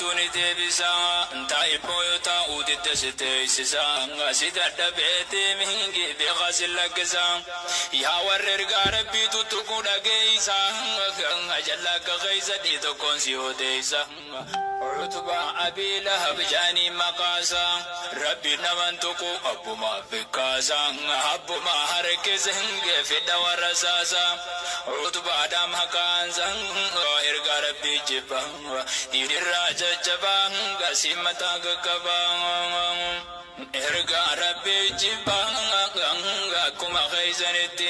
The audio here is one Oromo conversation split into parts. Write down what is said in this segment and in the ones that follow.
Isaatu ni deebisa. Taa'ibboo yoo taa'uu didde si teessisa. Si dadhabeeti mihingi beekaa si lakkisa. Yaa warra ergaa Rabbii tuttuquu dhageessa. Jalla akka keessa dhii tokkoon si odeessa. Utbaa Abii Lahab jaanii maqaasa. Rabbi naman tuqu abbuma bikkaasa. Abbuma harkise fidha warra saasa. Utbaadhaam haqaansa ergaa Rabbii jibba. Dhiirraa jajjabaa gasii mataa qaqqabaa. Ergaa Rabbii jibba akkuma keeysanitti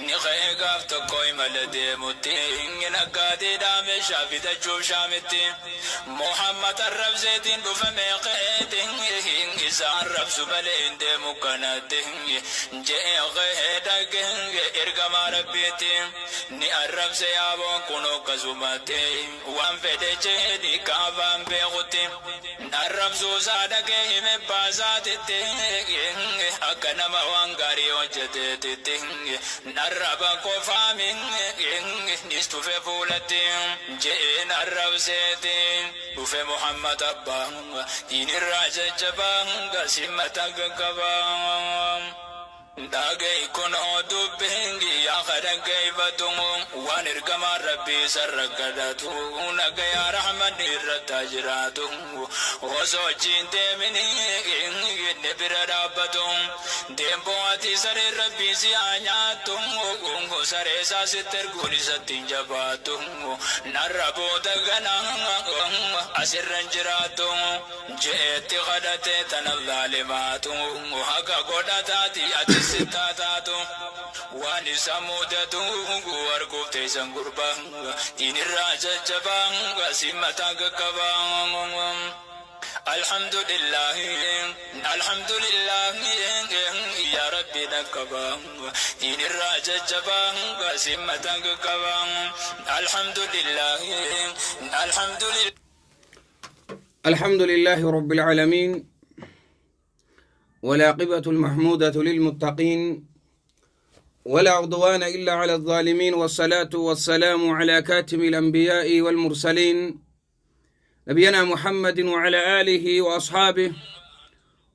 ni ka'ee gaaf tokko imala deemutti naggaatiidhaa meeshaa fitachuuf Shaamitti Muhammad arrabseetiin dhufame ka'eeti isa arrabsu malee hin deemu kanatti je'ee ka'ee dhaqe ergamaa Rabbiitti ni arrabse yaaboon kun akkasumatti waan fedhe je'ee kaafaan beekutti arrabsuu isaa dhaqee hime baasaatitti akka nama waan gaarii hojjeteetitti arraba qofaami nis tufe fuulatti je'een arrabseeti dhufe Muhammad abbaa diinirraa jajjabaa gasimata qaqqabaa. Dhaga'i kunoo dubbiin yaa kadhaggeeffatu waan ergamaan Rabbii sarara kadhatu nagayaa rahmanni irratti jiraatu osoo wajjin deemini inni bira dhaabbatu deemboo ati saree Rabbii si haa nyaattu saree isaa sitti erguun isatti hin jabaattu narra booda gana asirra hin jiraattu je'eetti kadhate tana zaalimaatu haqa godhataati ati sittaataatu waan isa mudatu arguuf teessan gurbaa diinirraa jajjabaa si mataa qaqqabaa. Alhamdulillah, alhamdulillah, ya Rabbi naqqaba diinirraa jajjabaa si mataa qaqqabaa. Alhamdulillah, alhamdulillah. الحمد لله رب العالمين، والعاقبة المحمودة للمتقين، ولا عدوان إلا على الظالمين، والصلاة والسلام على كاتم الأنبياء والمرسلين نبينا محمد وعلى آله وأصحابه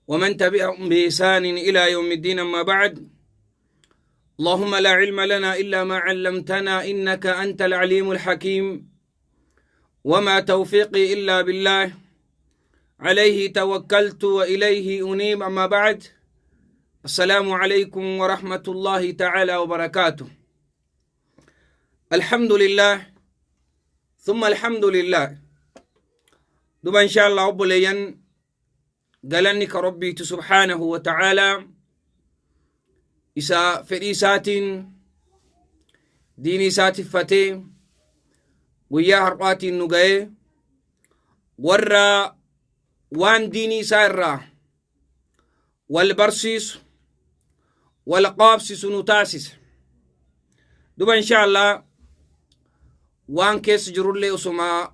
ومن تبعهم بإحسان إلى يوم الدين. أما بعد، اللهم لا علم لنا إلا ما علمتنا إنك أنت العليم الحكيم، وما توفيقي إلا بالله، عليه توكلت وإليه أنيب. أما بعد، السلام عليكم ورحمة الله تعالى وبركاته. الحمد لله ثم الحمد لله. Duba إن شاء الله obboleeyyan، galanni ka Rabbiitu سبحانه وتعالى isa fedhii isaatiin diinii isaa tiffatee guyyaa har'aatiin nu ga'ee warra waan diinii isaa irraa wal barsiisu wal qaabsisu nu taasise. Duba إن شاء الله waan keessa jirullee osuma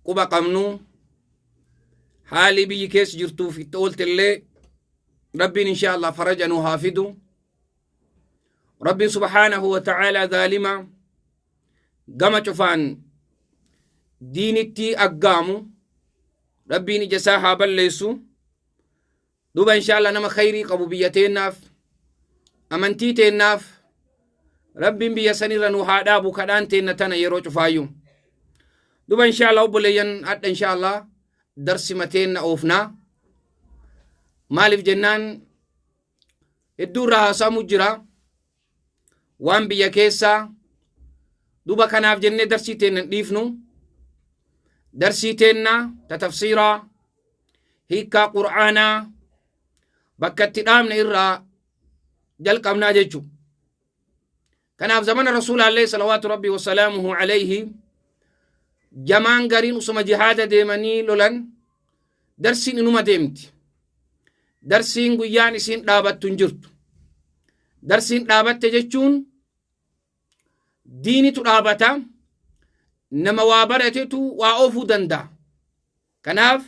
quba qabnu, haalii biyyi keessa jirtuuf itti ooltellee, Rabbiin إن شاء الله faraja nu haa fidu. Rabbiin سبحانه وتعالى zaalima gama cufaan diinitti aggaamu Rabbiin ija isaa haa balleessu. Duba إن شاء الله nama khayrii qabu biyya teennaaf, amantii teennaaf, Rabbiin biyya sanirra nu haa dhaabu, kadhaan teenna tana yeroo cufaayyuu. Duba إن شاء الله obboleeyyan, hadha إن شاء الله darsima teenna oofnaa. Maaliif jennaan, hedduu irraa haasamu jira waan biyya keessaa. Duba kanaaf jennee darsii teenna hin dhiifnu. Darsii teenna ta tafsiiraa, hiikkaa Qur'aanaa, bakka itti dhaabne irraa jalqabnaa jechu. Kanaaf zamana Rasuulaallee صلوات ربي وسلامه عليه jamaan gariin usuma jihaada deemanii lolan darsiin inuma deemti. Darsiin guyyaan isiin dhaabattu hin jirtu. Darsiin dhaabatte jechuun diinitu dhaabata, nama waa baratetu waa oofuu danda'a. Kanaaf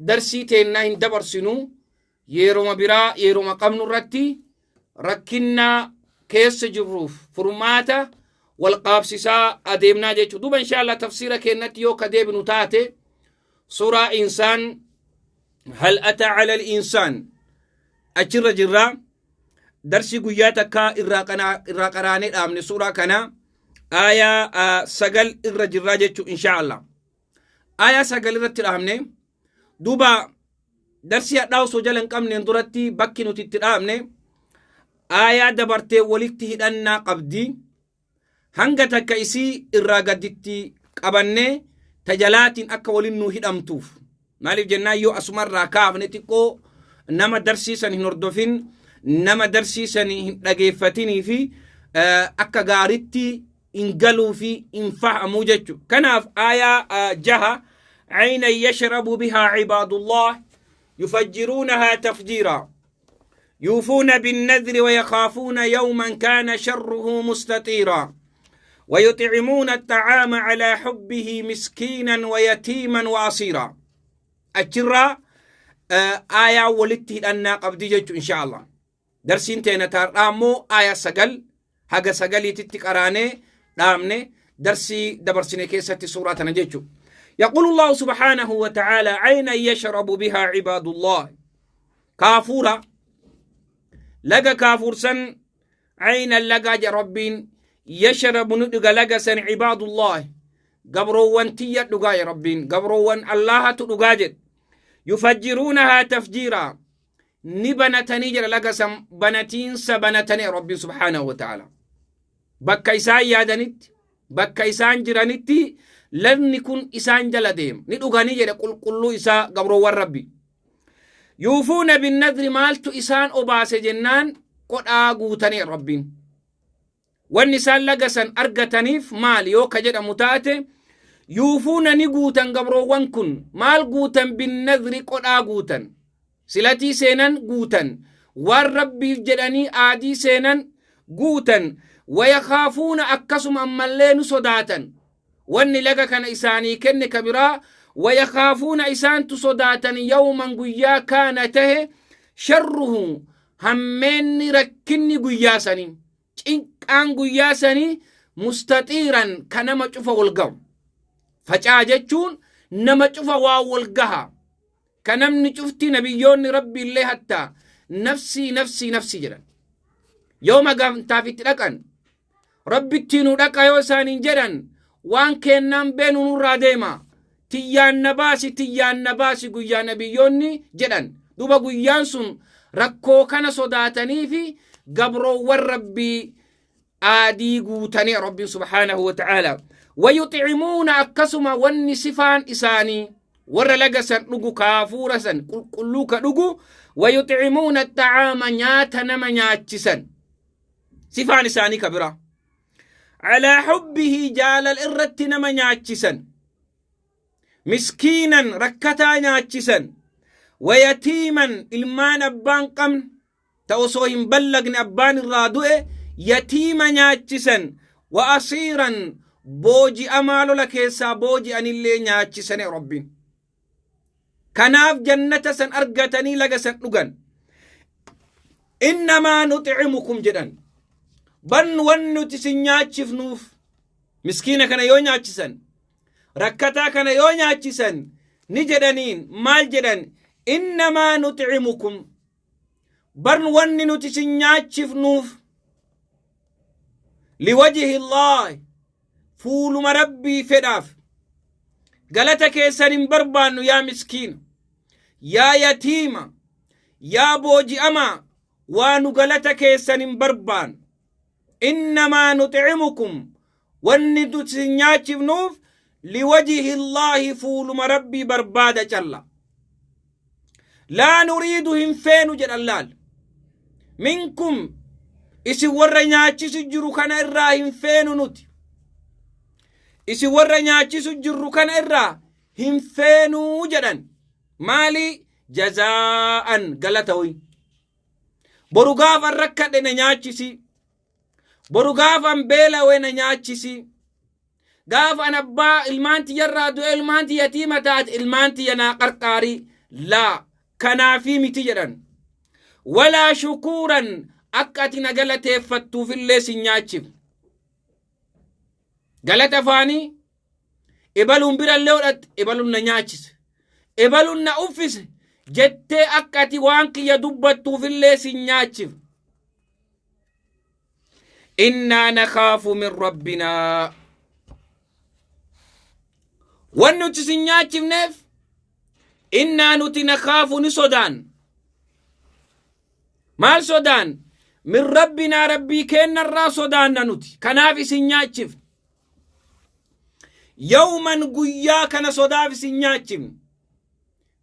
darsii teennaa hin dabarsinu. Yeroma biraa yeroma qabnu irratti rakkinnaa keessa jirruuf furmaata Wal qaabsisaa adeemnaa jechuudha. Duuba insha Allah tafsiira keenyatti yoo ka deebinu taate, suuraa Insaan, هل أتى على الإنسان, achirra jirraa. Darsii guyyaa takkaa irraa qaraanee dhaabne. Suuraa kana aayaa 9 irra jirraa jechuu. Insha Allah aayaa 9 irratti dhaabne. Duuba darsii hadhaa osoo jala hin qabneen duratti, bakki nuti itti dhaabne aayaa dabartee walitti hidhannaa qabdi. Hanga takka isii irraa gaditti qabannee tajalaatiin akka waliin nu hidhamtuuf. Maaliif jennaan, yoo asumarraa kaafne xiqqoo nama darsiisan hin hordofin, nama darsiisan hin dhageeffatinii fi akka gaaritti hin galuu fi hin fahamuu jechu. Kanaaf aayaa 6, عينا يشرب بها عباد الله يفجرونها تفجيرا يوفون بالنذر ويخافون يوما كان شره مستطيرا ويطعمون الطعام على حبه مسكينا ويتيما وأسيرا. Achirraa aayaa walitti hidhannaa qabdi jechu. Insha Allah darsiin teena taarraa ammoo aayaa 9 haga 9iititti qaraanee dhaabne darsii dabarsine keessatti suuraa tana jechu. يقول الله سبحانه وتعالى: عينا يشرب بها عباد الله. كافورا لقى كافور سن، عينا لقى ربين، يشرب ندق لقى سن، عباد الله gabroowwan tiyya dhugaa ya Rabbiin, gabroowwan Allahatu dhugaa jedhe. يفجرونها تفجيرا, ni banatanii jira laga san, banatiinsa banatanii. Rabbiin سبحانه وتعالى bakka isaan yaadanitti, bakka isaan jiranitti lagni kun isaan jala deema, ni dhuganii jedhe qulqulluu isaa gabroowwan Rabbi. يوفون بالنذر, maaltu isaan obaase jennaan, qodhaa guutanii. Rabbiin wanni isaan laga san argataniif maal yoo ka jedhamu taate, يوفون ni guutan. Gabroowwan kun maal guutan? بالنذر, qodhaa guutan, silatii seenan guutan, waan Rabbiif jedhanii aadii seenan guutan. ويخافون, akkasuma ammallee nu sodaatan. Wanni laga kana isaanii kenne ka biraa, ويخافون, isaantu sodaatan, يوما, guyyaa, كان tahe, شره, hammeenni rakkinni guyyaa sanii, cinqaan guyyaa sanii, مستطيرا, ka nama cufa wal gahu. Facaa jechuun nama cufa waa wal gaha, ka namni cufti, nabiyyoonni Rabbi illee hattaa نفسي نفسي نفسي jedhan. Yooma gamtaaf itti dhaqan, Rabbitti nu dhaqa yoo isaaniin jedhan, waan kennaan beenu nurraa deema, tiyyaan na baasi, tiyyaan na baasi guyyaa nabiyyoonni jedhan. Duba guyyaan sun rakkoo kana sodaatanii fi gabroowwan Rabbii aadii guutanii. Rabbiin سبحانه وتعالى ويطعمون, akkasuma wanni sifaan isaanii warra laga san dhugu, kaafuura san qulqulluu ka dhugu, ويطعمون الطعام, nyaata nama nyaachisan, sifaan isaanii ka bira, على حبه, jaalal irratti nama nyaachisan, مسكينا, rakkataa nyaachisan, ويتيما, ilmaan abbaan qabne ta osoo hin ballagne abbaan irraa du'e yatiima nyaachisan, وأسيرا, booji'amaa lola keessaa booji'anillee nyaachisane. Rabbiin kanaaf jannata san argatanii laga san dhugan. إنما نطعمكم jedhan, ban wan nuti sin nyaachifnuuf, miskiina kana yoo nyaachisan, rakkataa kana yoo nyaachisan, ni jedhaniin. Maal jedhan? إنما نطعمكم, bar wanni nuti sin nyaachifnuuf, لوجه الله, fuuluma Rabbii fedhaaf, galata keessan hin barbaannu. Yaa miskiina, yaa yatiima, yaa booji'amaa, waa nu galata keessan hin barbaannu. إنما نطعمكم, wanni nuti sin nyaachifnuuf, لوجه الله, fuuluma Rabbii barbaada calla. لا نريد, hin feenu jedhan. Laal, منكم, isin warra nyaachisu jiru kana irraa hin feenu. Nuti isin warra nyaachisu jirru kana irraa hin feenuu jedhan. Maali? جزاء, galata hoy. Boru gaafan rakkadhe na nyaachisi, boru gaafan beelawe na nyaachisi, gaafa an abbaa ilmaan tiyyarraa du'e, ilmaan tiyya yatiima taate, ilmaan tiyya naa qarqaarii, laa kanaafii miti jedhan. ولا شكورا, akka ati na galateeffattuufillee sin nyaachif. Galata afaanii ebaluun birallee hodhatte, ebaluun na nyaachise, ebaluun na uffise jettee akka ati waan kiyya dubbattuufillee si nyaachifne. Innaa nakhaafu min rabbinaa. Wanni nuti si nyaachifneef innaa nuti nakhaafu ni sodaan. Maal sodaan? Min rabbinaa rabbii keennarraa sodaanna nuti. Kanaaf isin nyaachifne. Yawman guyyaa kana sodaaf isin nyaachifne.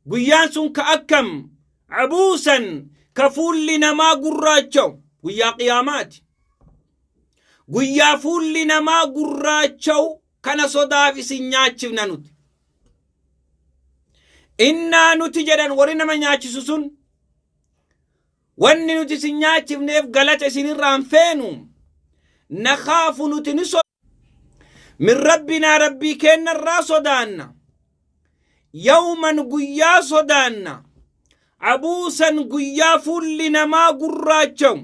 Guyyaan sun ka akkam abuusan ka fuulli namaa gurraacha'u guyyaa qiyaamaati. Guyyaa fuulli namaa gurraacha'u kana sodaaf isin nyaachifna nuti. Innaa nuti jedhan warri nama nyaachisu sun wanni nuti isin nyaachifneef galata isinirraa hin feenu. Nakaafu nuti ni min rabbinaa rabbii keennarraa sodaanna. Yawman guyyaa sodaanna. Abuusan guyyaa fuulli namaa gurraacha'u.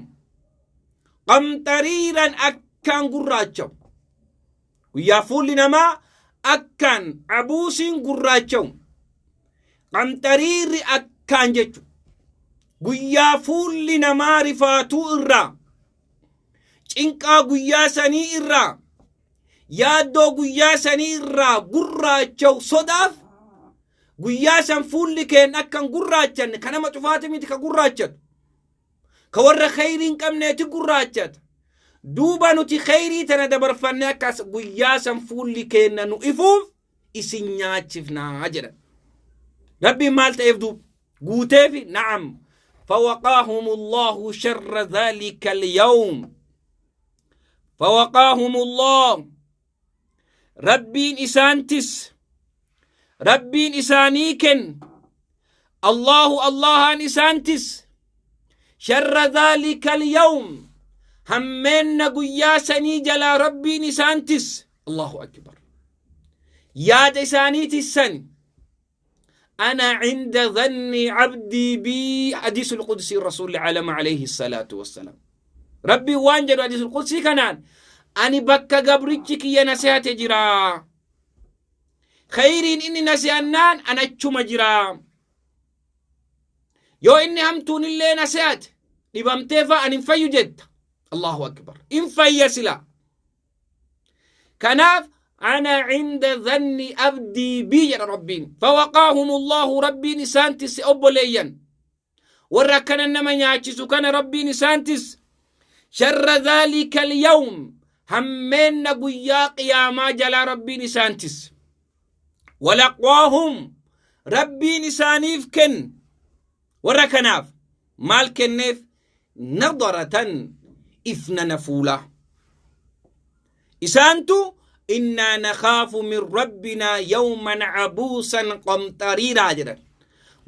Qamxariiran akkaan gurraacha'u. Guyyaa fuulli namaa akkaan abuusiin gurraacha'u. Qamxariirri akkaan jechu. Guyyaa fuulli namaa rifaatuu irraa. Cinqaa guyyaa sanii irraa. Yaaddoo guyyaa sanii irraa gurraacha'u sodaaf guyyaa san fuulli keen akka hin gurraachanne ka nama cufaati miti ka gurraachatu. Ka warra kheyrii hin qabneeti gurraachata. Duuba nuti kheyrii tana dabarfanne akka guyyaa san fuulli keenna nu ifuuf isin nyaachifnaa jedhan. Rabbiin maal ta'eef duuba? Guuteefi na'am. فوقاهم الله شر ذلك اليوم فوقاهم الله ربين إسانتس ربين إسانيكن الله الله إسانتس شر ذلك اليوم همين قيا سني جلا ربين إسانتس الله أكبر يا إسانيتي السن أنا عند ظن عبدي بي حديث القدسي الرسول العالم عليه الصلاة والسلام ربي وانجل حديث القدسي كنان أني بكا قبرتك يا نسيات جرا خيرين إني نسيانان أنا تشوم جرا يو إني همتون اللي نسيات dhibamtee fa ani hin fayyu jetta. Allahu akbar. In fayya sila. Kanaaf ana cinda dhanni abdii bii jedha Rabbiin. Fawaqaahum Allahu Rabbiin isaan tisse obboleeyyan. Warra akkana nama nyaachisu kana Rabbiin isaan tisse. Sharra dhaalika alyawm hammeenna guyyaa qiyaamaa jalaa Rabbiin isaan tisse. Walaqwaahum Rabbiin isaaniif kenne. Warra kanaaf maal kenneef? Nadaratan ifnana fuulaa. Isaantu innaa nakhaafu min rabbinaa yawman cabuusan qamxariiraa jedhan.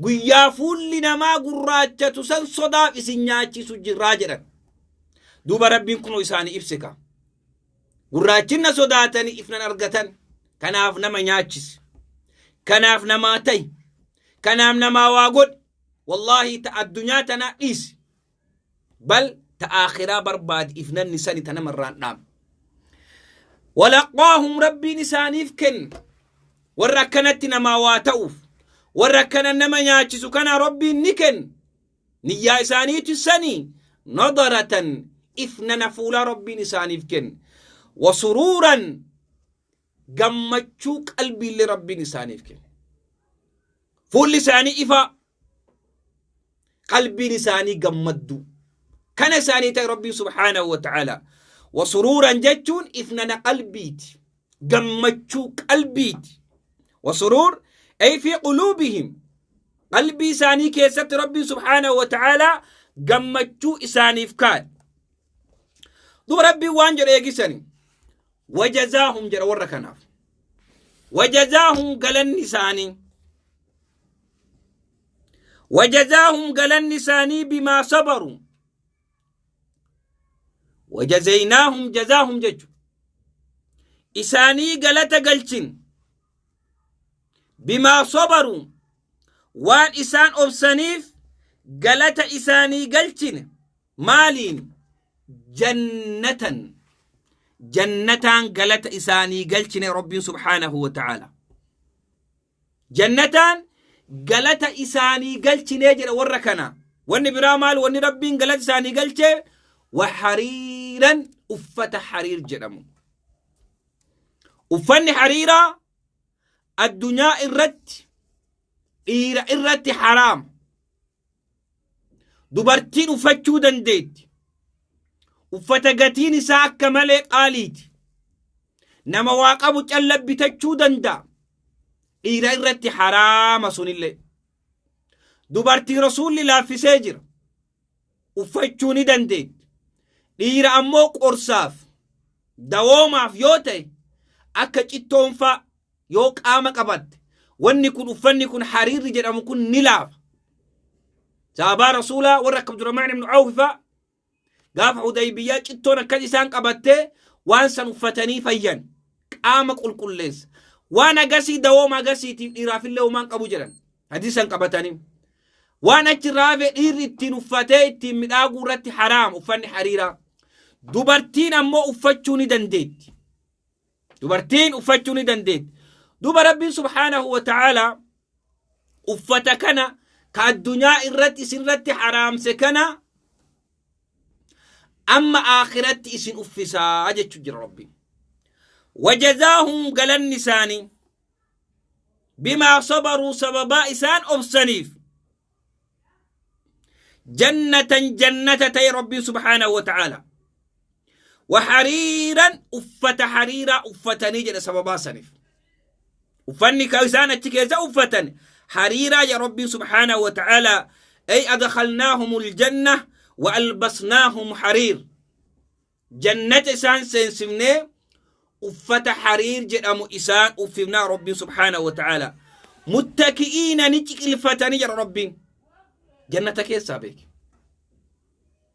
Guyyaa fuulli namaa gurraachatu san sodaaf isin nyaachisu jirraa jedhan. Duuba Rabbiin kunoo isaanii ibse kaa. Gurraachinna sodaatanii ifnan argatan. Kanaaf nama nyaachisi. Kanaaf namaa ta'i. Kanaaf namaa waa godhi. Wallaahi ta addunyaa tanaa dhiisi. Bal ta aakhiraa barbaadi ifnanni sani ta namarraan dhaamne. Walaqaahum Rabbiin isaaniif kenne. Warra akkanatti namaa waa ta'uuf. Warra akkana nama nyaachisu kana Rabbiin ni kenne. Niyyaa isaaniitu sani nadaratan ifnana fuulaa Rabbiin isaaniif kenne. Wasuruuran gammachuu qalbiillee Rabbiin isaaniif kenne. Fuulli isaanii ifaa, qalbiin isaanii gammadduu. Kana isaanii ta'e Rabbiin subhaanahu wa ta'ala. Wasuruuran jechuun ifnana qalbiiti. Gammachuu qalbiiti. Wasuruur ay fi quluubihim. Qalbii isaanii keessatti Rabbiin subhaanahu wa ta'ala gammachuu isaaniif kaa'e. Duba Rabbiin waan jedhu eegisani. Wajazaahum jedha warra kanaaf. Wajazaahum galanni isaanii. Wajazaahum galanni isaanii bimaa sabaru. Wajazaynaahum jazaahum jechu. Isaanii galata galchin. Bimaa sabaru waan isaan obsaniif galata isaanii galchine. Maaliin? Jannatan. Jannataan galata isaanii galchine Rabbiin subhaanahu wa ta'aala. Jannataan galata isaanii galchinee jedha warra kana. Wanni biraa maal wanni Rabbiin galata isaanii galchee wa hariiran uffata hariir jedhamu. Uffanni hariiraa addunyaa irratti dhiira irratti haraama. Dubartiin uffachuu dandeetti. Uffata gatiin isaa akka malee qaaliiti. Nama waa qabu calla bitachuu danda'a. Dhiira irratti haraama sunillee. Dubartii Rasuulli laaffisee jira. Uffachuu ni dandeetti. Dhiira ammoo qorsaaf, dawoomaaf yoo ta'e akka cittoonfaa yoo qaama qabatte wanni kun uffanni kun hariirri jedhamu kun ni laafa. Sahabaa Rasuulaa warra akka Abdurrahmaan ibn Awf faa gaafa Hudaybiyyaa cittoon akkas isaan qabattee waan san uffatanii fayyan qaama qulqulleessa. Waan agasii dawooma agasiitiif dhiiraafillee homaan qabu jedhan hadiisan qabatanii. Waan achirraa hafe dhiirri ittiin uffatee ittiin midhaaguu irratti haraam uffanni hariiraa. Dubartiin ammoo uffachuu ni dandeetti. Dubartiin uffachuu ni dandeetti. Duuba Rabbiin subhaanahu wa ta'aalaa uffata kana ka addunyaa irratti isinirratti haraamse kana amma aakiratti isin uffisaa jechu jira Rabbiin. Wajazaahum galanni isaanii bimaa sabaruu sababaa isaan obsaniif jannatan jannata ta'e Rabbiin subhaanahu wa ta'aala. Wa hariiran uffata hariiraa uffatanii jedha sababaa saniif. Uffanni ka isaan achi keessa uffatan hariiraa jedha Rabbiin subhaanahu wa ta'aala. Ay adkhalnaahumul janna wa albasnaahum hariir. Jannata isaan seensifnee uffata hariir jedhamu isaan uffifnaa Rabbiin subhaanahu wa ta'aala. Muttaki'iina ni ciqilfatanii jedha Rabbiin. Jannata keessaa beeki.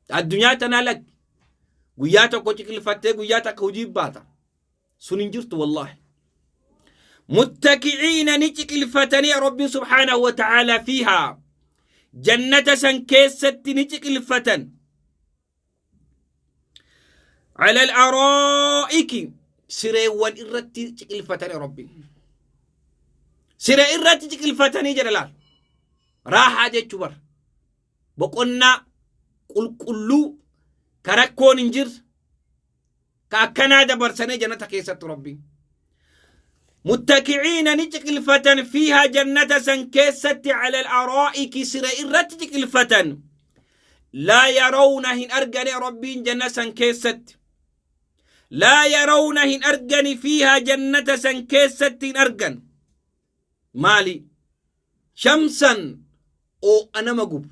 Addunyaa tanaa lakki. Guyyaa tokko ciqilfattee guyyaa takka hojii baata. Sun hin jirtu wallaahi. Muttaki'iina ni ciqilfatanii Rabbiin subhaanahu wa ta'aala fiihaa. Jannata san keessatti ni ciqilfatan. Ala al-araa'iki sireewwan irratti ciqilfatanii Rabbiin. Siree irratti ciqilfatanii jedha laal. Raahaa jechuu bara. Boqonnaa qulqulluu ka rakkoon hin jirre ka akkanaa dabarsanii jannata keessatti Rabbiin. Muttaki'iina ni ciqilfatan fiihaa jannata san keessatti ala al-araa'iki siree irratti ciqilfatan. Laa yarawna hin argane Rabbiin janna san keessatti. Laa yarawna hin argani fiihaa jannata san keessatti hin argan. Maali? Shamsan oo'a nama gubu.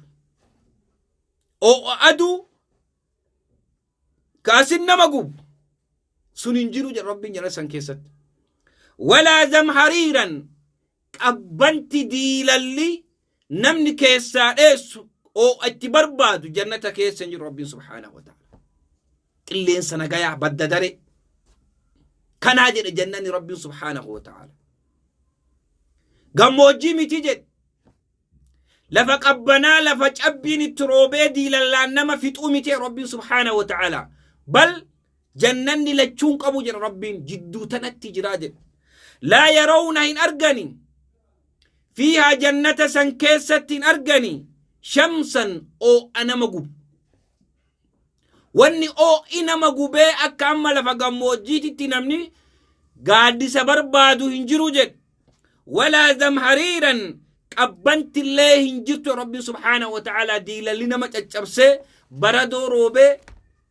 Oo'a aduu kaasin nama gubu sun hin jiru jedha Rabbiin jannata san keessatti. Walaa zamhariiran qabbanti diilalli namni keessaa dheessu oo'a itti barbaadu jannata keessa hin jiru Rabbiin subhaanahu wa ta'ala. Qilleensa nagayaa badda daree. Kanaa jedhe jannanni Rabbiin subhaanahu wa ta'ala. Gammoojjii miti jedhe. Lafa qabbanaa lafa cabbiin itti roobee diilallaan nama fixuu miti Rabbiin subhaanahu wa ta'ala. Bal jannanni lachuun qabu jedha Rabbiin jidduu tanatti jiraa jedhe. Laa yarawna hin argani. Fiihaa jannata san keessatti hin argani. Shamsan oo'a nama gubu. Wanni oo'i nama gubee akka amma lafa gammoojjiititti namni gaaddisa barbaadu hin jiru jedhe. Walaa zamhariiran qabbantillee hin jirtu Rabbiin subhaanahu wa ta'aalaa diilalli nama caccabsee baradoo roobee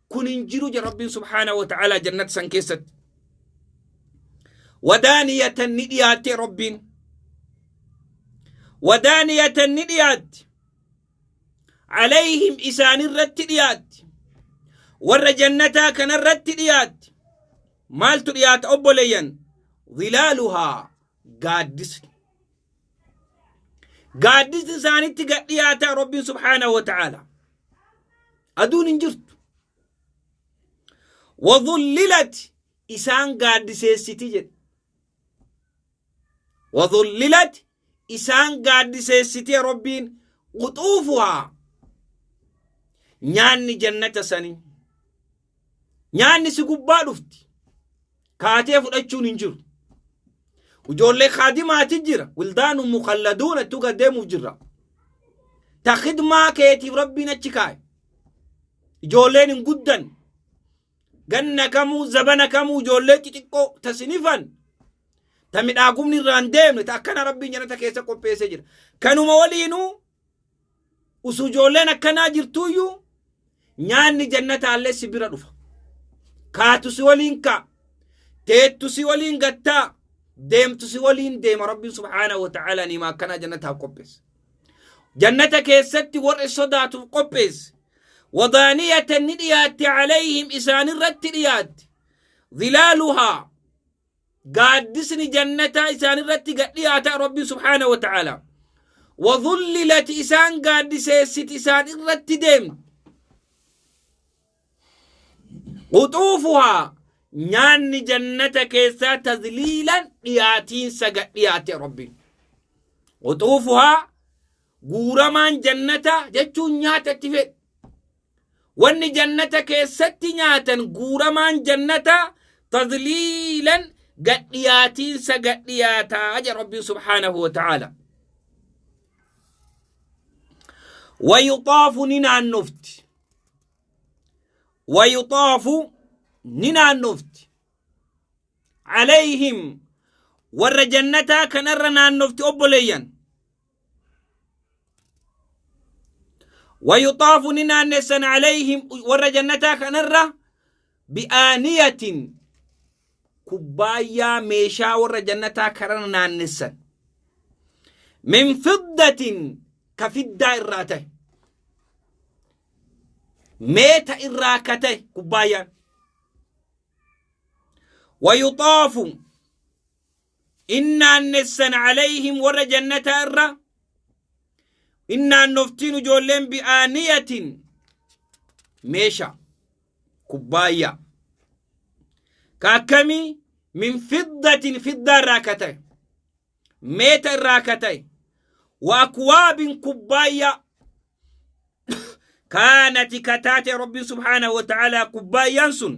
kun hin jiru jedhe Rabbiin subhaanahu wa ta'aalaa jannata san keessatti. Wadaaniyatan ni dhiyaatte Rabbiin. Wadaaniyatan ni dhiyaatti. Alayhim isaanirratti dhiyaatti. Warra jannataa kanarratti dhiyaatti. Maaltu dhiyaata obboleeyyan? Dhilaaluhaa gaaddisni. Gaaddisni isaanitti gad dhiyaataa Rabbiin subhaanahu wa ta'aala. Aduun hin jirtu. Wadhullilat isaan gaaddiseessiti jedhe. Wadhullilat isaan gaaddiseessiti Rabbiin quxuufuhaa nyaanni jannata sanii. Nyaanni si gubbaa dhufti. Kaatee fudhachuun hin jiru. Ijoollee kaadimaati jira. Wildaanu mukalladuun ittuu gad deemuuf jirra. Ta khidmaa keetiif Rabbiin achi kaaye. Ijoolleen hin guddan. Ganna kamuu zabana kamuu ijoollee xixiqqoo ta sinifan. Ta midhaagumni irraa hin deemne ta akkana Rabbiin jannata keessa qopheessee jira. Kanuma waliinuu usuu ijoolleen akkanaa jirtuuyyuu nyaanni jannataallee si bira dhufa. Kaatu si waliin ka'a. Teettu si waliin gattaa. Deemtu si waliin deema Rabbiin subhaanahu wa ta'aalaa niimaa akkanaa jannataaf qopheesse. Jannata keessatti warra sodaatuuf qopheesse. Wadaaniyatan ni dhiyaatti alayhim isaanirratti dhiyaatti. Zilaaluhaa gaaddisni jannataa isaanirratti gad dhiyaata Rabbiin subhaanahu wa ta'aalaa. Wadhullilat isaan gaaddiseessiti isaan irratti deemti. Quxuufuhaa nyaanni jannata keessaa tazliilan dhiyaatiinsa gad dhiyaate Rabbiin. Quxuufuhaa guuramaan jannata jechuun nyaata itti fedhe. Wanni jannata keessatti nyaatan guuramaan jannata tazliilan gad dhiyaatiinsa gad dhiyaataa jedha Rabbiin subhaanahu wa ta'aala. Wayuxaafu ni naannofti. Wayuxaafu ni naannofti. Alayhim warra jannataa kanarra naannofti obboleeyyan. Wayuxaafu ni naannessan alayhim warra jannataa kanarra bi'aaniyatin kubbaayyaa meeshaa warra jannataa kanarra naannessan. Min fiddatin ka fiddaa irraa ta'e. Meeta irraa ka ta'e kubbaayyaan. Wayuxaafu in naannessan alayhim warra jannataa irra in naannoftiin ijoolleen bi'aaniyatin meesha kubbaayyaa ka akkamii min fiddatin fiddaa irraa ka ta'e meeta irraa ka ta'e wa akwaabin kubbaayyaa kaanati ka taate rabbiin subhaanahu wa ta'aalaa kubbaayyaan sun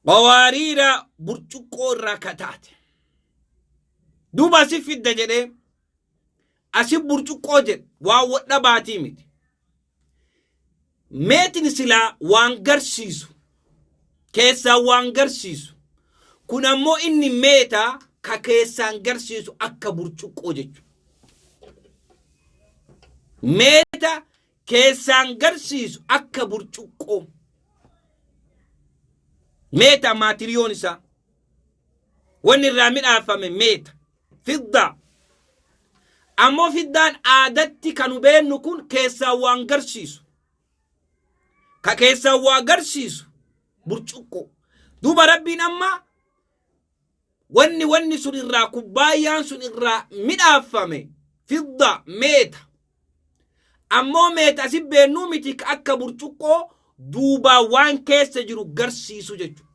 qawaariira burcuqqoo irraa ka taate duuba asi fidda jedhee asi burcuqqoo jedhe waan wadha baatii miti meetin silaa waan garsiisu keessaan waan garsiisu kun ammoo inni meeta ka keessaan garsiisu akka burcuqqoo jechuudha meeta keessaan garsiisu akka burcuqqoo meeta maatiriyoon isaa wanni irraa midhaafame meeta fiddaa ammoo fiddaan aadatti kan hubeennu kun keessaan waan garsiisu ka keessaan waa garsiisu burcuqqoo duuba rabbiin amma Wanni wanni sun irraa kubbaayyaan sun irraa midhaaffame fidda meeta. Ammoo meeta asi beennuu miti ka akka burcuqqoo duubaan waan keessa jiru garsiisu jechuudha.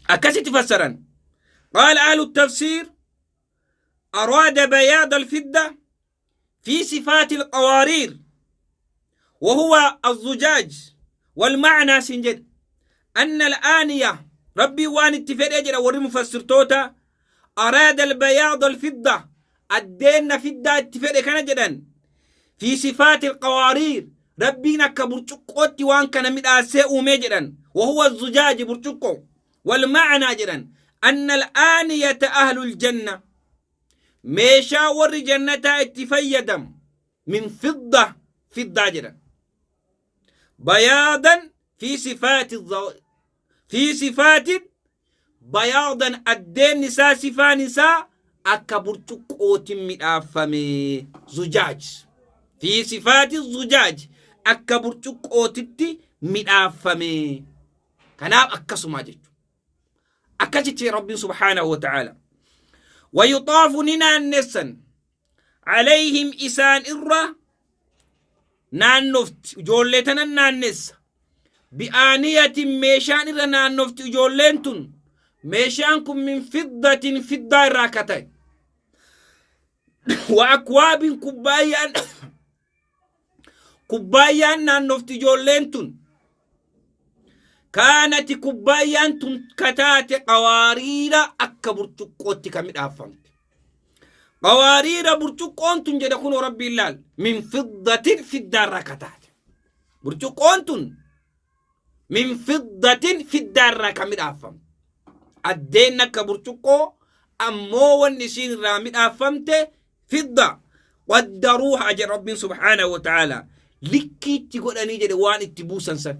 Akkasitti fassaran. Qaala ahlu tafsiir araada bayaada alfidda في صفات القوارير وهو الزجاج والمعنى سنجد أن الآنية ربي وان اتفق أجر وري مفسر توتا أراد البياض الفضة الدين فضة اتفق كان جدا في صفات القوارير ربي نك برتقوتي وان كان مداسي أومي وهو الزجاج برتقو والمعنى جدا أن الآنية أهل الجنة Meeshaa warri jannataa itti fayyadamu min fidda fiddaa jedhan. Bayaadan fi sifaati fi sifaati bayaadan addeenni isaa sifaan isaa akka burcuqqootiin midhaaffame zujaaj fi sifaati zujaaj akka burcuqqootitti midhaaffame kanaaf akkasumaa jechuudha. Akkasitti Rabbiin subhaanahu wa ta'aala. Wayuxaafu ni naannessan alayhim isaan irra naannofti ijoollee tanan naannessa bi'aaniyatin meeshaan irra naannofti ijoolleen tun meeshaan kun min fiddatin fiddaa irraa akka ta'e wa akwaabin kubbaayyaan kubbaayyaan naannofti ijoolleen tun Kaanati kubbaayyaan tun kataate qawaariira akka burcuqqootti ka midhaaffamte. Qawaariira burcuqqoon tun jedha kunoo Rabbiin laal min fiddatin fiddaarraa kataate. Burcuqqoon tun min fiddatin fiddaarraa ka midhaaffamte. Addeen akka burcuqqoo ammoo wanni isiin irraa midhaaffamte fidda. Qaddaruuhaa jedha Rabbiin subhaanahu wa ta'aala. Likkiitti godhanii jedhe waan itti buusan san.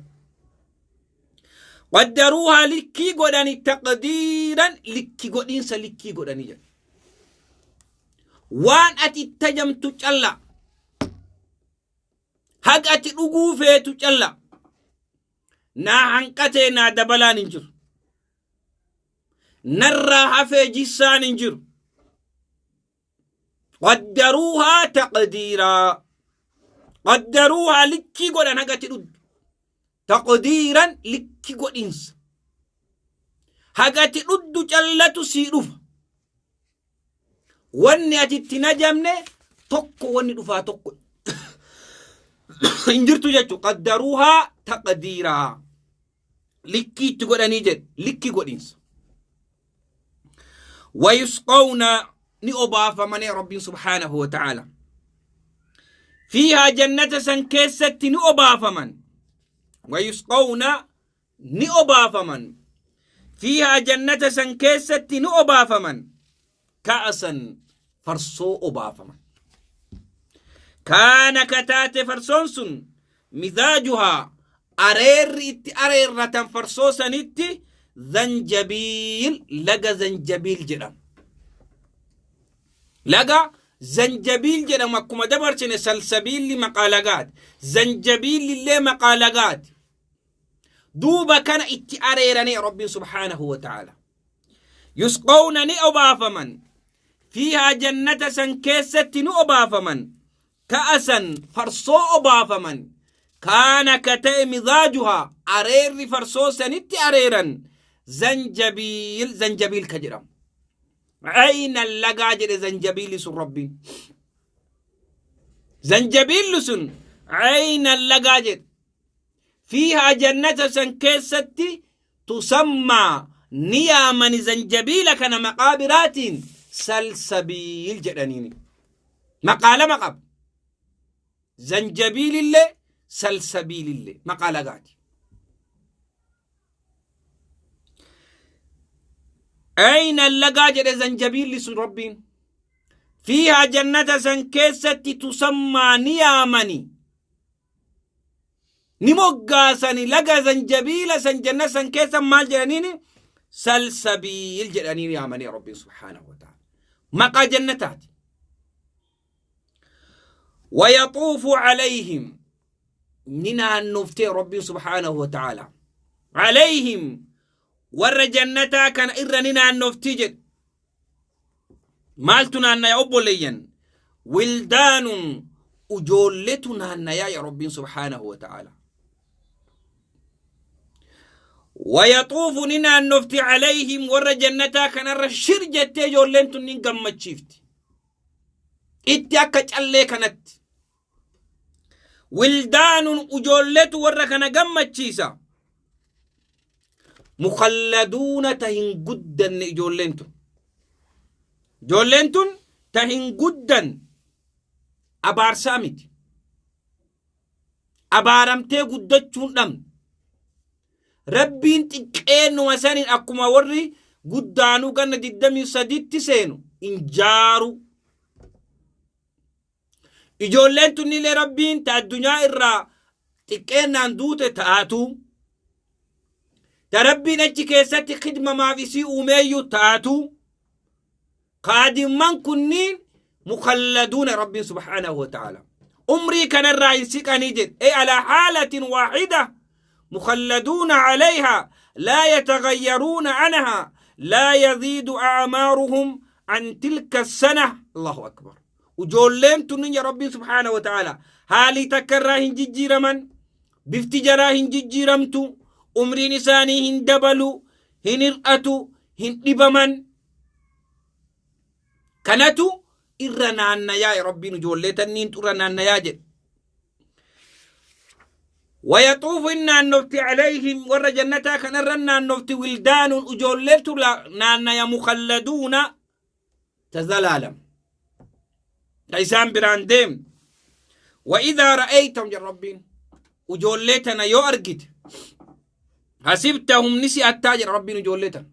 Qaddaruuhaa likkii godhani taqdiiran likki godhiinsa likkii godhanii jedhe. Waan ati itti ajamtu calla. Haga ati dhuguu feetu calla. Naa hanqatee naa dabalaan hin jiru. Narraa hafee jissaan hin jiru. Qaddaruuhaa taqdiiraa. Qaddaruuhaa likkii godhan haga ati dhugdu. Taqdiiran likki godhinsa. Haga ati dhugdu callatu sii dhufa. Wanni ati itti hin ajamne tokko wanni dhufaa tokko hin jirtu jechuudha. Qaddaruuhaa taqdiiraa. Likkii itti godhanii jedhe likki godhinsa. Wayusqawna ni obaafamanii Rabbiin subhaanahu wa ta'aala. Fiihaa jannata san keessatti ni obaafaman. Wayusqawna ni obaafaman. Fiihaa jannata san keessatti ni obaafaman. Ka'asan farsoo obaafaman. Kaana kataate farsoon sun mizaajuhaa areerri itti areerratan farsoo sanitti zanjabiil laga zanjabiil jedhama. Laga zanjabiil jedhamu akkuma dabarsine salsabiilli maqaa lagaati. Zanjabiilli illee maqaa lagaati. Duuba kana itti areeranii Rabbiin subhaanahu wa ta'ala. Yusqawna ni obaafaman. Fiihaa jannata san keessatti ni obaafaman. Ka'asan farsoo obaafaman. Kaana ka ta'e mizaajuhaa areerri farsoo sanitti areeran zanjabiil zanjabiil ka jedhamu. Aynan lagaa jedhe zanjabiilli sun Rabbiin. Zanjabiilli sun aynan lagaa jedhe. Fiihaa jannata san keessatti tusammaa ni yaamani zanjabiila kana maqaa biraatiin salsabiil jedhaniini. Maqaa lama qaba. Zanjabiilillee salsabiilillee maqaa lagaati. Ayna lagaa jedhe zanjabiilli sun Rabbiin. Fiihaa jannata san keessatti tusammaa ni yaamani. Ni moggaasani laga zanjabiila san janna san keessa maal jedhaniini salsabiil jedhanii yaamanii Rabbiin subhaanahu wa ta'ala. Maqaa jannataati. Wayaxuufu alayhim ni naannoftee Rabbiin subhaanahu wa ta'ala. Alayhim warra jannataa kana irra ni naannoftii jedhe. Maaltu naannaya obboleeyyan? Wildaanun ujoolletu naannaya ya Rabbiin subhaanahu wa ta'ala. Wayaxuufu ni naannofti alayhim warra jannataa kanarra shir jettee ijoolleen tun ni gammachiifti. Itti akka callee kanatti. Wildaanun ujoolletu warra kana gammachiisa. Mukhalladuuna ta hin guddanne ijoolleen tun. Ijoolleen tun ta hin guddan abaarsaa miti. Abaaramtee guddachuun dhabne. Rabbiin xiqqeennuma saniin akkuma warri guddaanuu ganna 23tti seenu hin jaaru. Ijoolleen tunnilee Rabbiin ta addunyaa irraa xiqqeennaan duute taatu. Ta Rabbiin achi keessatti khidmamaaf isii uumeeyyuu taatu. Kaadimman kunniin mukalladuuna Rabbiin subhaanahu wa ta'ala. Umrii kanarraa hin siqanii jedhe. Ay alaa haalatin waahida mukalladuuna alayhaa laa yatagayyaruuna anhaa laa yaziidu a'maaruhum an tilka sana. Allahu akbar. Ujoolleen tunnin ya Rabbiin subhaanahu wa ta'ala haalii takka irraa hin jijjiiraman, bifti jaraa hin jijjiiramtu, umriin isaanii hin dabalu, hin hir'atu, hin dhibaman. Kanatu irra naannayaa ya Rabbiin ijoollee tanniintu irra naannayaa jedhe. ويطوف النانوفتي عليهم ور جنتا كنر النانوفتي ولدان أجولت نانا يا مخلدون تزلالم تيسان برانديم وإذا رأيتهم يا ربين أجولتنا يو أرجت حسبتهم نسي التاجر ربين أجولتنا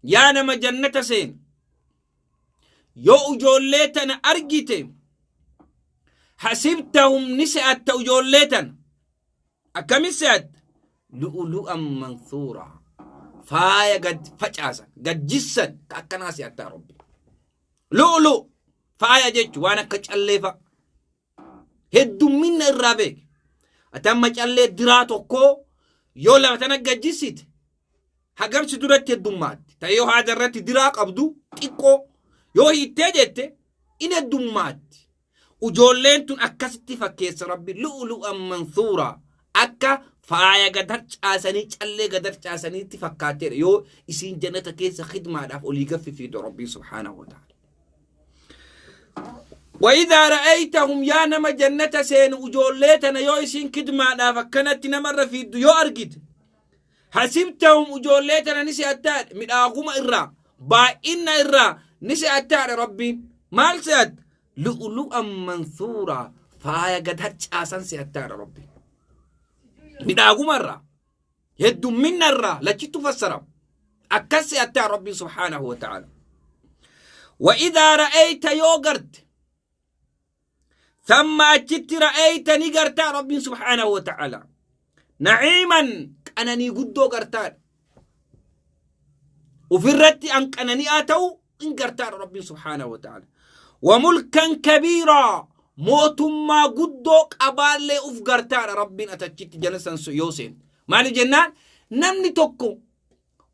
يا نما جنة سين يو أجولتنا أرجت حسبتهم نسي أجولتنا أكمسات لؤلؤا منثورا فايا قد فجأة قد جسد كأكناسي أتا ربي لؤلؤ فايا جيت وانا كتشاليفا هدو من الرابيك أتم تشالي دراتو كو يولا تنقى جسد هقمش درات الدمات تايو هذا الرات دراك أبدو تيكو يو هي تجت إن الدمات وجولين تن أكستي فكيس ربي لؤلؤا منثورا akka faaya gad harcaasanii callee gad harcaasaniitti fakkaateedha yoo isiin jannata keessa khidmaadhaaf olii gaffifiidha rabbiin subhaanahu wa ta'ala. وإذا رأيتهم يا نما جنة سين أجوليتنا يو إسين كدمانا فكنت نمر في يو أرقد حسبتهم أجوليتنا نسي أتار من أغوم إرى با إن إرى نسي أتار ربي مال سيد لؤلؤا منثورا فايا قد هرچاسا سي أتار ربي من أغوم إرى يد من إرى لا تفسر أكسي أتار ربي سبحانه وتعالى. وإذا رأيت يوغرت ثم أجدت رأيت نقرتا ربي سبحانه وتعالى نعيما أنني قدو قرتان وفي الرد أن أنني آتو إن قرتان ربي سبحانه وتعالى وملكا كبيرا موت ما قدوك أبالي أف قرتان ربي أتجدت جلسا يوسين مالي جنان نمني توكو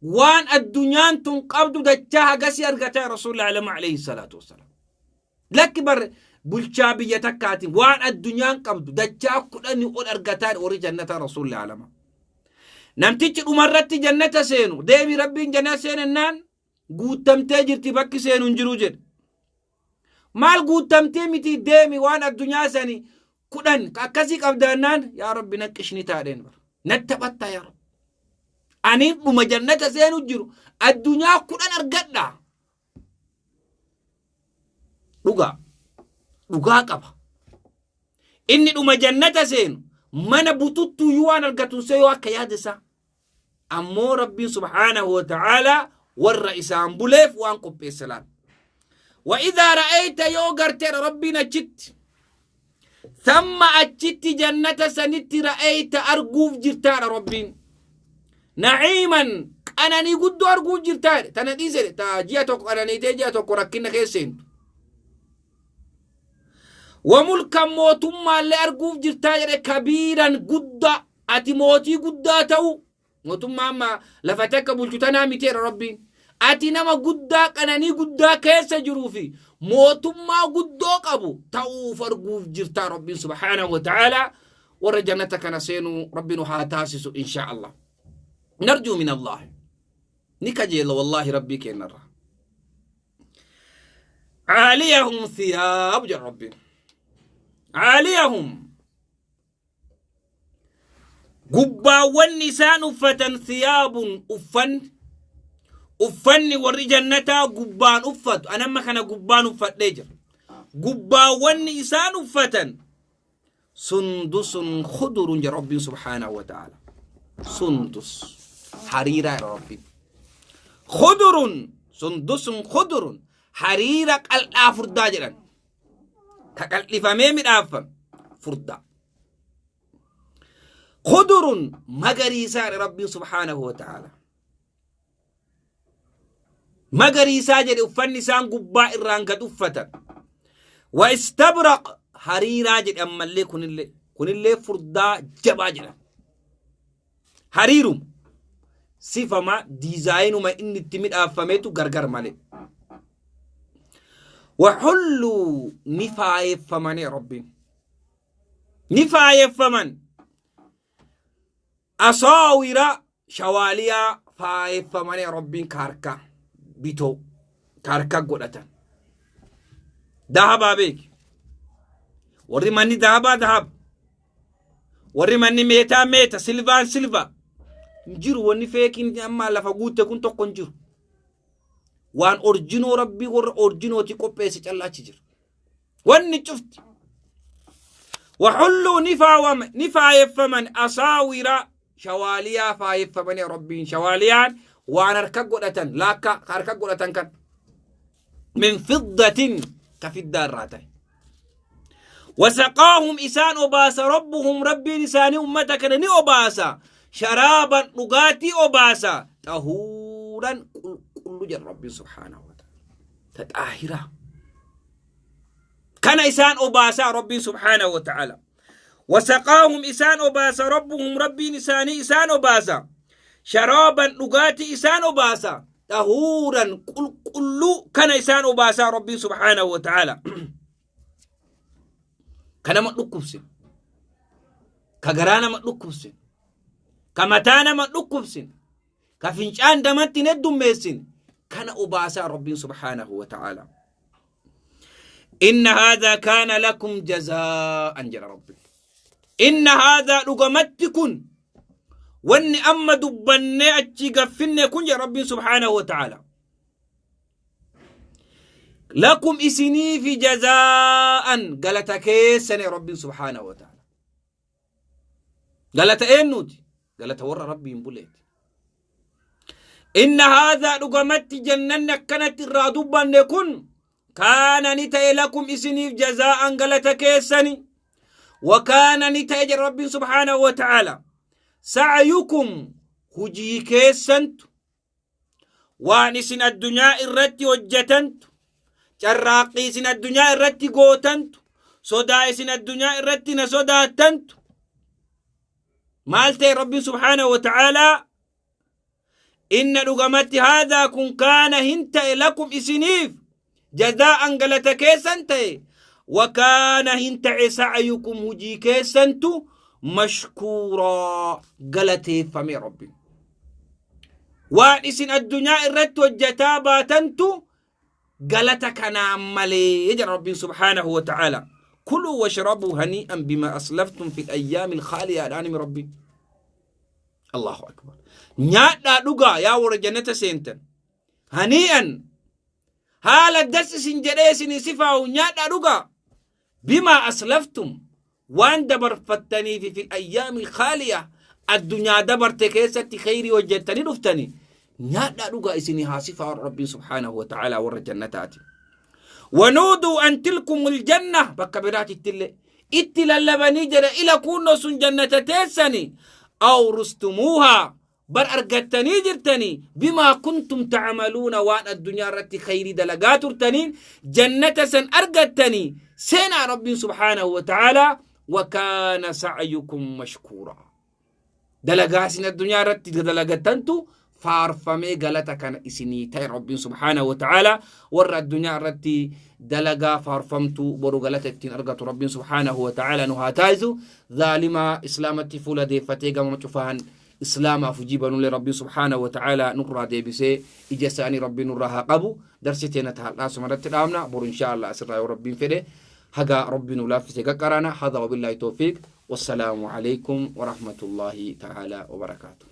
وان الدنيا تنقبض دجاها قسي أرقتا رسول الله عليه الصلاة والسلام لكبر bulchaa biyya takkaatiin waan addunyaan qabdu dachaa kudhanii ol argataan warri jannata rasuulli alama. Namtichi dhumarratti jannata seenu deemi rabbiin jannata seenennaan guutamtee jirti bakki seenu hin jiru jedhe. Maal guutamtee miti deemi waan addunyaa sani kudhan akkasii qabdaannaan yaa rabbi naqqishni taadheen bara natti taphattaa yaa rabbi. Ani dhuma jannata seenu jiru addunyaa kudhan argadha. Dhugaa. Dhugaa qaba. Inni dhuma jannata seenu mana bututtuu waan argatu see yoo akka yaada isaa. Ammoo rabbiin subhaanahu wa ta'aalaa warra isaan buleef waan qopheesse laal. وإذا رأيت yoo garteera rabbiin achitti ثم achitti jannata sanitti رأيت arguuf jirtaadha rabbiin. نعيما qananii guddoo arguuf jirtaadha. Tana dhiise ta ji'a tokko qananiitee ji'a tokko rakkina keessa seentu. وملكا موتما اللي أرجوف جرتا كبيرا قدا أتي موتي قدا تو موتما ما لفتك بلتنا متير ربي أتي نما قدا كناني قدا كيس جروفي موتما قدا قبو تو فرجوف جرتا ربي سبحانه وتعالى ورجنتك نسينو ربي نحاتاسس إن شاء الله نرجو من الله نكجيل والله ربي كين نرى عاليهم ثياب ربي عاليهم قبا والنسان أفتن ثياب أفن أفن ورجنتا قبان أفت أنا ما كان قبان أفت ليجر قبا والنسان أفتن سندس خضر يا ربي سبحانه وتعالى سندس حريرة يا ربي خضر سندس خضر حريرة الأفر داجرا كقلفامي مدافم فردا خضر مغريسا ربي سبحانه وتعالى مغريسا جري افني سان غبا إران قد افتا واستبرق حريرا جري اما اللي كن اللي فردا جبا جري حريرم صفة ما ديزاين ما إن التمد أفهمتو غرغر مالي وحلوا نفاية فمن يا ربي نفاية فمن أصاور شواليا فاية فمن يا ربي كاركا بيتو كاركا قولتا ذهب بيك وري ماني ذهب ذهب Warri manni meetaa meeta, silvaan silva. Hin jiru wanni feekiin amma lafa guutte kun tokko hin jiru. Waan orjinoo Rabbii warra orjinooti qopheesse callaa achi jira. Wanni cufti. Waxulluu ni faawama ni faayeffaman asaawira shawaaliyaa faayeffamanii Rabbiin shawaaliyaan waan harka godhatan laakka harka godhatan kan min fiddatin ka fiddaa irraa ta'e. Wasaqaahum isaan obaasa rabbuhum rabbiin isaanii ummata kana ni obaasa sharaaban dhugaatii obaasa xahuuran qulqullu jedha rabbiin subhaanahu wa ta'ala. Ta xaahiraa. Kana isaan obaasaa rabbiin subhaanahu wa ta'ala. Wasaqaahum isaan obaasa rabbuhum rabbiin isaanii isaan obaasa. Sharaaban dhugaatii isaan obaasa. Xahuuran qulqulluu kana isaan obaasaa rabbiin subhaanahu wa ta'ala. Ka nama dhukkubsin. Ka garaa nama dhukkubsin. Ka mataa nama dhukkubsin. Ka fincaan namatti hin heddummeessin. Kana obaasaa rabbiin subhaanahu wa ta'ala. Inna haadhaa kaana lakum jazaa'an jedha rabbi. Inna haadhaa dhugamatti kun wanni amma dubbannee achii gaffinne kun jedha rabbiin subhaanahu wa ta'ala. Lakum isiniifi jazaa'an galata keessane rabbiin subhaanahu wa ta'ala. Galata eenyuuti? Galata warra rabbiin buleeti. Inna haadhaa dhugamatti jannanni akkanatti irraa dubbanne kun kaana ni ta'e lakum isiniif jazaa'an galata keessani. Wakaana ni ta'e jedha rabbiin subhaanahu wa ta'ala. Sa'ayukum hujii keessantu waan isin addunyaa irratti hojjatantu carraaqqii isin addunyaa irratti gootantu sodaa isin addunyaa irratti na sodaattantu maal ta'e rabbiin subhaanahu wa ta'aalaa inna dhugamatti haadhaa kun kaana hin ta'e lakum isiniif jazaa'an galata keessan ta'e wakaana hin ta'e sa'ayukum hujii keessantu mashkuuraa galateeffame rabbiin waan isin addunyaa irratti hojjataa baatantu galata kanaan malee jedha rabbiin subhaanahu wa ta'aala kuluu washrabuu hanii'an bima aslaftum fi ayyaami alkhaaliyaa dhaanimi rabbiin allahu akbar nyaadhaa dhugaa yaa warra jannata seentan hanii'an haala das isin jedhee isin sifaa'u nyaadhaa dhugaa bimaa aslaftum waan dabarfattaniifi fil ayyaami khaaliya addunyaa dabarte keessatti kheyrii hojjettanii dhuftani nyaadhaa dhugaa isinii haa sifaa'u rabbiin subhaanahu wa ta'aalaa warra jannataati. Wanuuduu an tilkumul janna bakka biraatittillee itti lallabanii jedha ila kuunnoo sun jannata teessani awrustumuuhaa bar argattanii jirtanii bimaa kuntum ta'amaluuna waan addunyaa irratti khayrii dalagaa turtaniin jannata san argattanii seenaa rabbiin subhaanahu wa ta'aalaa wa kaana sa'yukum mashkuuraa dalagaa isin addunyaa irratti dalagattantu faarfamee galata kana isinii ta'e rabbiin subhaanahu wa ta'aalaa warra addunyaa irratti dalagaa faarfamtuu boru galata ittiin argatu rabbiin subhaanahu wa ta'aalaa nu haa taasisu zaalimaa islaamatti fuula deeffatee gama cufaan islaamaaf hujii banullee rabbiin subhaanahu wa ta'aalaa nurraa deebisee ija isaanii rabbiin nurraa haa qabu darsii teena ta har'aa suma irratti dhaabna boru inshaa Allah asirraa yoo rabbiin fedhe haga rabbi nu laaffise qaqqaraana hadha wabillahi tawfiiq wassalaamu alaikum warahmatullaahi ta'aalaa wabarakaatuh.